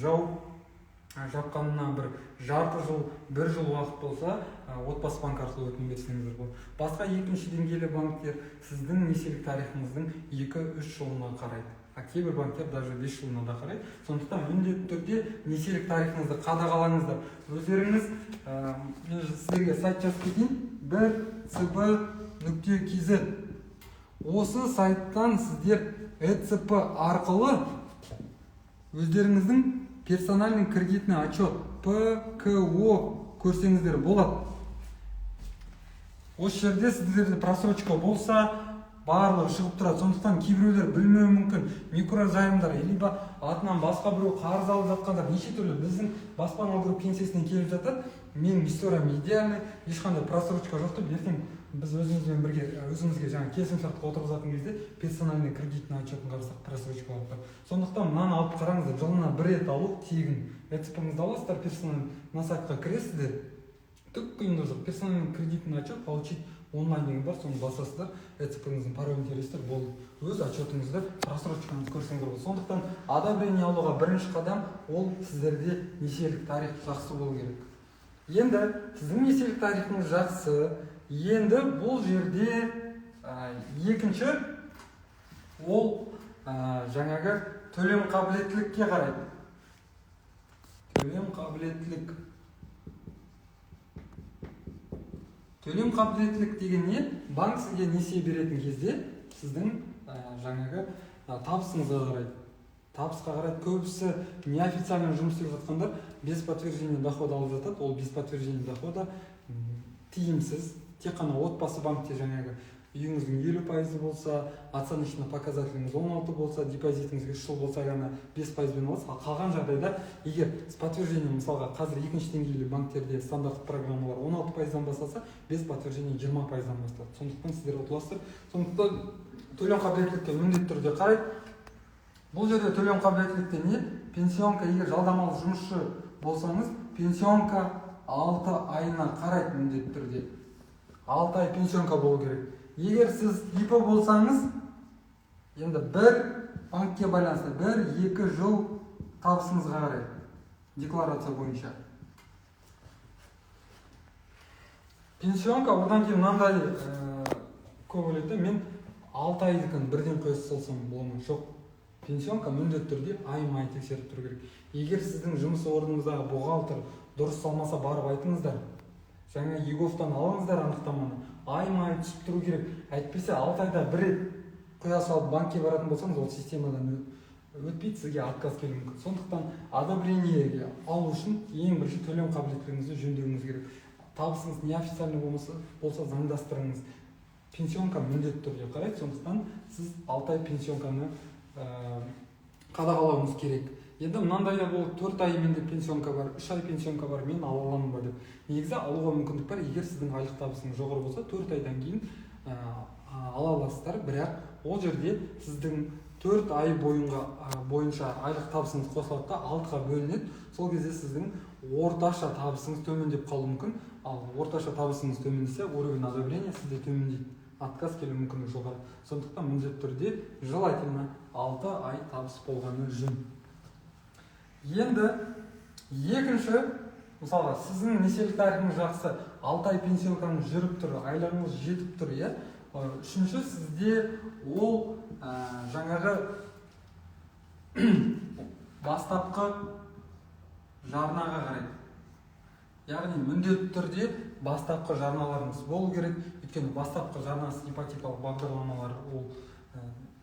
жапқанына бір жарты жыл, бір жыл уақыт болса, Отбасы банк арқылы өтінім берсеңіздер болады. Басқа екінші деңгейлі банктер сіздің несиелік тарихыңыздың 2-3 жылына қарайды. А кейбір банктер даже 5 жылына да қарайды. Сондықтан міндетті түрде несиелік тарихыңызды қадағалаңыздар. Өздеріңіз, мен сіздерге сайт жазып кетейін, 1cb.kz. Осы сайттан сіздер ЭЦП арқылы өздеріңіздің персональный кредитный отчет ПКО көрсеңіздер болады. Осы жерде сіздерде просрочка болса, барлығы шығып тұрады. Сондықтан кейбіреулер білмеуі мүмкін, микрозаймдар, либо атынан басқа біреу қарыз алып жатқандар, неше түрлі біздің баспана групп кеңсесіне келіп жатады. Менің историям идеальный, ешқандай просрочка жоқ деп, ертең біз өзімізбен бірге өзімізге жаңа келісімшартқа отырғызатын кезде персональный кредитный отчетін қарасақ, просрочка болып тұр. Сондықтан мынаны алып қараңыздар, жылына бір рет алу тегін. ЭЦП-ңізді аласыздар, персональный мына сайтқа кіресіздер, түк қиындығы жоқ. Персональный кредитный отчет получить онлайн деген бар, соны басасыздар, ЭЦП-ңіздің паролін тересіздер, болды. Өз отчетыңызды, просрочкаңызды көрсеңіздер болады. Сондықтан одобрение алуға бірінші қадам ол сіздерде несиелік тарих жақсы болу керек. Енді сіздің несиелік тарихыңыз жақсы. Енді бұл жерде екінші ол жаңағы төлем қабілеттілікке қарайды. Төлем қабілеттілік. Төлем қабілеттілік деген не? Банк сізге несие беретін кезде сіздің жаңағы табысыңызға қарайды. Табысқа қарайды. Көбісі неофициально жұмыс істеп жатқандар без подтверждения дохода алып жатады. Ол без подтверждения дохода тиімсіз. Тек қана Отбасы банкте жаңағы үйіңіздің 50% болса, оценочный показателіңіз 16 болса, депозитіңіз 3 жыл болса ғана 5%-бен аласыз. Ал қалған жағдайда егер с подтверждением, мысалға қазір екінші деңгейлі банктерде стандарттық программалар 16%-дан басталса, без подтверждения 20%-дан басталады. Сондықтан сіздер ұтыласыздар. Сондықтан төлем қабілеттілікке міндетті түрде қарайды. Бұл жерде төлем қабілеттілікте не? Пенсионка, егер жалдамалы жұмысшы болсаңыз, пенсионка 6 айына қарайды міндетті түрде. 6 ай пенсионка болу керек. Егер сіз ИП болсаңыз, енді бір банкке байланысты 1-2 жыл табысыңызға қарай декларация бойынша. Пенсионка, одан кейін мынандай көп ойлайды, мен 6 айдікін бірден қоя салсам бола ма? Жоқ. Пенсионка міндетті түрде ай-май тексеріп тұру керек. Егер сіздің жұмыс орныңыздағы бухгалтер дұрыс салмаса, барып айтыңыздар. Жаңа еговтан алыңыздар анықтаманы. Ай-май түсіп тұру керек. Әйтпесе 6 айда бір рет құя салып банкке баратын болсаңыз, ол системадан өтпейді, сізге отказ келуі мүмкін. Сондықтан одобрениеге алу үшін ең бірінші төлем қабілеттілігіңізді жөндеуіңіз керек. Табысыңыз неофициальный болса заңдастырыңыз. Пенсионка міндетті түрде қарайды, сондықтан сіз 6 ай пенсионканы қадағалауыңыз керек. Енді мынандай да болды: 4 ай менде пенсионка бар, 3 ай пенсионка бар, мен ала аламын ба деп. Негізі алуға мүмкіндік бар, егер сіздің айлық табысыңыз жоғары болса, 4 айдан кейін ала аласыздар. Бірақ ол жерде сіздің 4 ай бойынша айлық табысыңыз қосылады да, 6-ға бөлінеді. Сол кезде сіздің орташа табысыңыз төмендеп қалуы мүмкін. Ал орташа табысыңыз төмендесе, уровень одобрения сізде төмендейді, отказ келу мүмкіндігі жоғары. Сондықтан міндетті түрде, желательно, 6 ай табыс болғаны жөн. Енді екінші, мысалға, сіздің несиелік тарихыңыз жақсы, 6 ай пенсионкаңыз жүріп тұр, айлығыңыз жетіп тұр, иә. Үшінші, сізде ол жаңағы бастапқы жарнаға қарайды. Яғни міндетті түрде бастапқы жарналарыңыз болу керек, өйткені бастапқы жарнасыз ипотекалық бағдарламалар ол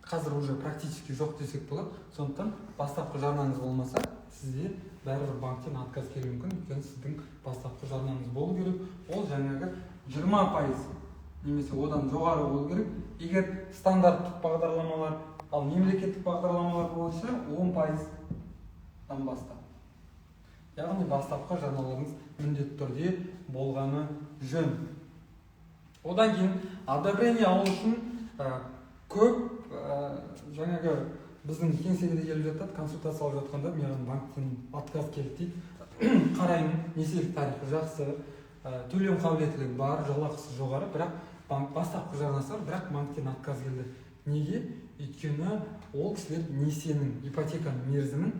қазір уже практически жоқ десек болады. Сондықтан бастапқы жарнаңыз болмаса, сізде бәрібір банктен отказ келуі мүмкін, өйткені сіздің бастапқы жарнаңыз болу керек. Ол жаңағы 20% немесе одан жоғары болу керек, егер стандарттық бағдарламалар, ал мемлекеттік бағдарламалар бойынша 10%-дан бастап. Яғни бастапқы жарналарыңыз міндетті түрде болғаны жөн. Одан кейін одобрение алу үшін көп жаңағы біздің кеңсеге де келіп жатады, консультация алып жатқанда, маған банктен отказ келді дейді. Қараймын, несиелік тарихы жақсы, төлем қабілеттілігі бар, жалақысы жоғары, бірақ банк бастапқы жарнасы бар, бірақ банктен отказ келді. Неге? Өйткені ол кісілер несиенің, ипотеканың мерзімін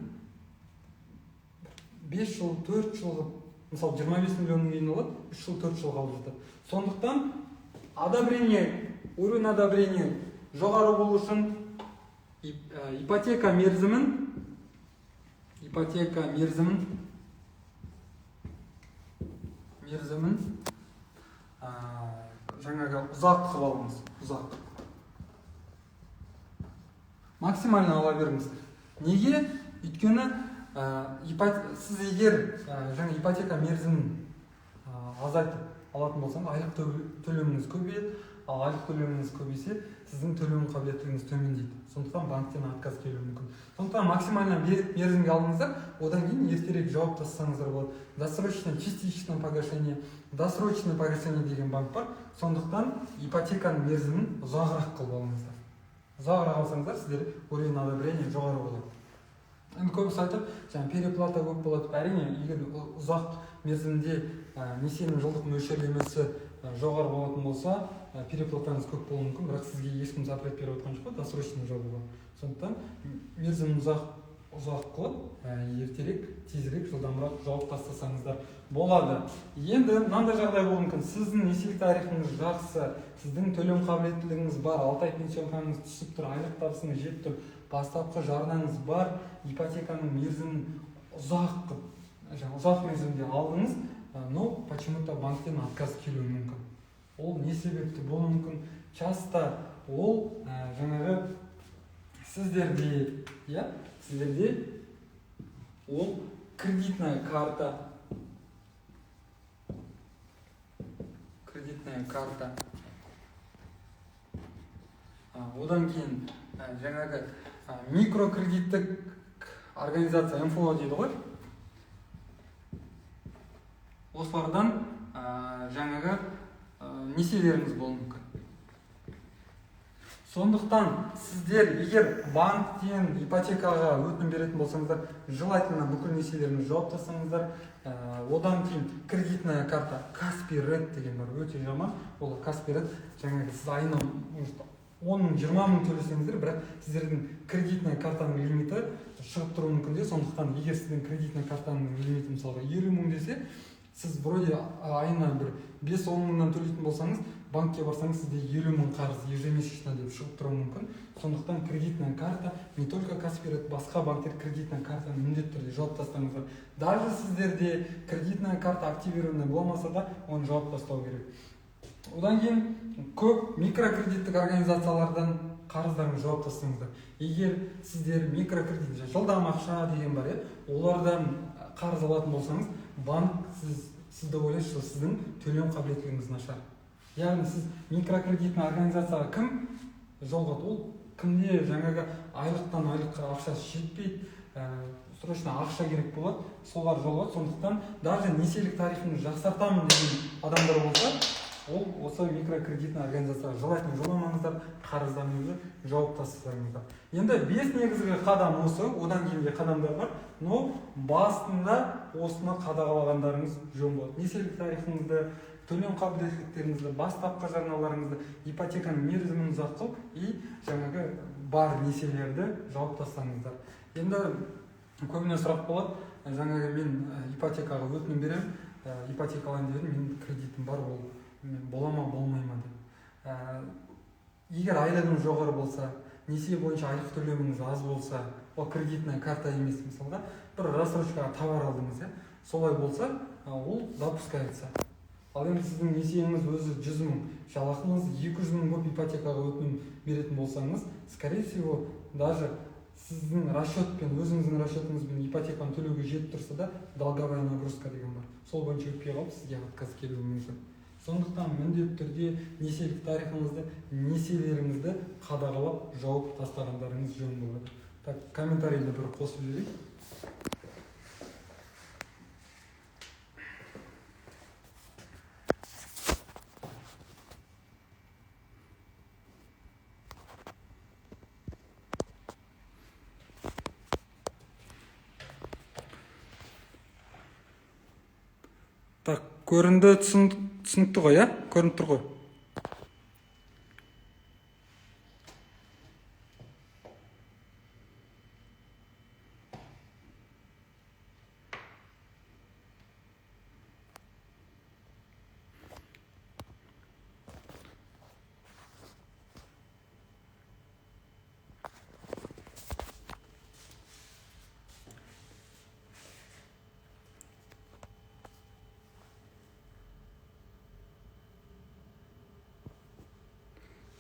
5 жыл, 4 жыл қылып, мысалы, 25 миллионның үйін алады, 3 жыл, 4 жылға алып жатады. Сондықтан одобрение, уровень одобрения жоғары болу үшін ипотека мерзімін жаңағы ұзақ қылып алыңыз, ұзақ, максимально ала беріңіз. Неге? Өйткені сіз егер жаңа ипотека мерзімін азайтып алатын болсаңыз, айлық төлеміңіз көбейеді. Ал айлық төлеміңіз көбейсе, сіздің төлем қабілеттілігіңіз төмендейді, сондықтан банктен отказ келуі мүмкін. Сондықтан максимально мерзімге алыңыздар, одан кейін ертерек жауып тастасаңыздар болады. Досрочное, частичное погашение, досрочное погашение деген банк бар. Сондықтан ипотеканың мерзімін ұзағырақ қылып алыңыздар. Ұзағырақ алсаңыздар, сіздер уровень одобрения жоғары болады. Енді көбісі айтады, жаңағы переплата көп болады деп. Әрине, егер ұзақ мерзімде несиенің жылдық мөлшерлемесі жоғары болатын болса, переплатаңыз көп болуы мүмкін, бірақ сізге ешкім запрет беріп жатқан жоқ қой досрочно жабуға. Сондықтан мерзімін ұзақ қылып, ертерек, тезірек, жылдамырақ жауып тастасаңыздар болады. Енді мынандай жағдай болуы мүмкін: сіздің несиелік тарихыңыз жақсы, сіздің төлем қабілеттілігіңіз бар, 6 ай пенсионкаңыз түсіп тұр, айлық табысыңыз жетіп тұр, бастапқы жарнаңыз бар, ипотеканың мерзімін ұзақ қылып, жаңа ұзақ мерзімде алдыңыз, но почему то банктен отказ келуі мүмкін. Ол не себепті болуы мүмкін? Часто ол жаңағы сіздерде, иә, сіздерде ол кредитная карта, одан кейін жаңағы микрокредиттік организация, МФО дейді ғой, осылардан жаңағы несиелеріңіз болуы мүмкін. Сондықтан сіздер егер банктен ипотекаға өтінім беретін болсаңыздар, желательно бүкіл несиелеріңізді жауып тастаңыздар. Одан кейін кредитная карта Каспи Ред деген бар, өте жаман ол Каспи Ред. Жаңағы сіз айына, может, 10 000, 20 000 төлесеңіздер, бірақ сіздердің кредитная картаның лимиті шығып тұруы мүмкін де. Сондықтан егер сіздің кредитная картаның лимиті, мысалға, 50 000 десе, сіз вроде айына бір 5-10 мыңнан төлейтін болсаңыз, банкке барсаңыз, сізде 50 000 қарыз ежемесячно деп шығып тұруы мүмкін. Сондықтан кредитная карта, не только Каспи Ред, басқа банктер, кредитная картаны міндетті түрде жауып тастаңыздар. Даже сіздерде кредитная карта активированный болмаса да, оны жауып тастау керек. Одан кейін көп микрокредиттік организациялардан қарыздарыңызды жауып тастаңыздар. Егер сіздер микрокредит, жылдам ақша деген бар, иә, олардан қарыз алатын болсаңыз, банк сізді ойлайды, что сіздің төлем қабілеттілігіңіз нашар. Яғни сіз микрокредитный организацияға кім жолығады? Ол кімде жаңағы айлықтан айлыққа ақшасы жетпейді, срочно ақша керек болады, солар жолығады. Сондықтан даже несиелік тарифін жақсартамын деген адамдар болса, ол осы микрокредитный организацияға желательно жоламаңыздар, қарыздарыңызды жауып тастасаңыздар. Енді 5 негізгі қадам осы, одан кейін де қадамдар бар, но басында осыны қадағалағандарыңыз жөн болады. Несиелік тарифіңізді, төлем қабілеттіліктеріңізді, бастапқы жарналарыңызды, ипотеканың мерзімін ұзақ қылып и жаңағы бар несиелерді жауып тастаңыздар. Енді көбіне сұрақ болады, жаңағы мен ипотекаға өтінім беремін, ипотека алайын деп едім, менің кредитім бар, ол бола ма болмай ма деп. Егер айлығыңыз жоғары болса, несие бойынша айлық төлеміңіз аз болса, ол кредитная карта емес, мысалға бір рассрочкаға товар алдыңыз, иә, солай болса, ол допускается. Ал енді сіздің несиеңіз өзі 100 мың, жалақыңыз 200 мың болып ипотекаға өтінім беретін болсаңыз, скорее всего, даже сіздің расчетпен, өзіңіздің расчетыңызбен ипотеканы төлеуге жетіп тұрса да, долговая нагрузка деген бар, сол бойынша өтпей қалып сізге отказ келуі мүмкін. Сондықтан міндетті түрде несиелік тарихыңызды, несиелеріңізді қадағалап жауып тастағандарыңыз жөн болады. Так, комментарийді бір қосып жіберейік. Так, көрінді, түсінікті ғой, иә? Көрініп тұр ғой.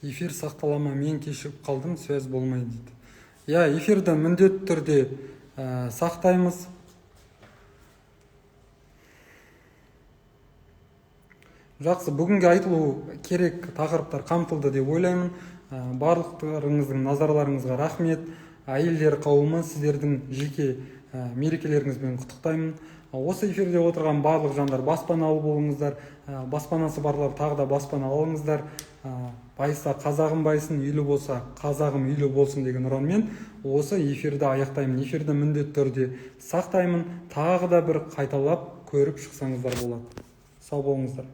Эфир сақтала ма? Мен кешігіп қалдым, связь болмай дейді. Иә, эфирді міндетті түрде сақтаймыз. Жақсы, бүгінгі айтылу керек тақырыптар қамтылды деп ойлаймын. Барлықтарыңыздың назарларыңызға рахмет. Әйелдер қауымы, сіздердің жеке мерекелеріңізбен құттықтаймын. Осы эфирде отырған барлық жандар баспаналы болыңыздар, баспанасы барлар тағы да баспана алыңыздар. Байса қазағым байсын, үйлі болса қазағым үйлі болсын деген ұранмен осы эфирді аяқтаймын. Эфирді міндетті түрде сақтаймын. Тағы да бір қайталап көріп шықсаңыздар болады. Сау болыңыздар.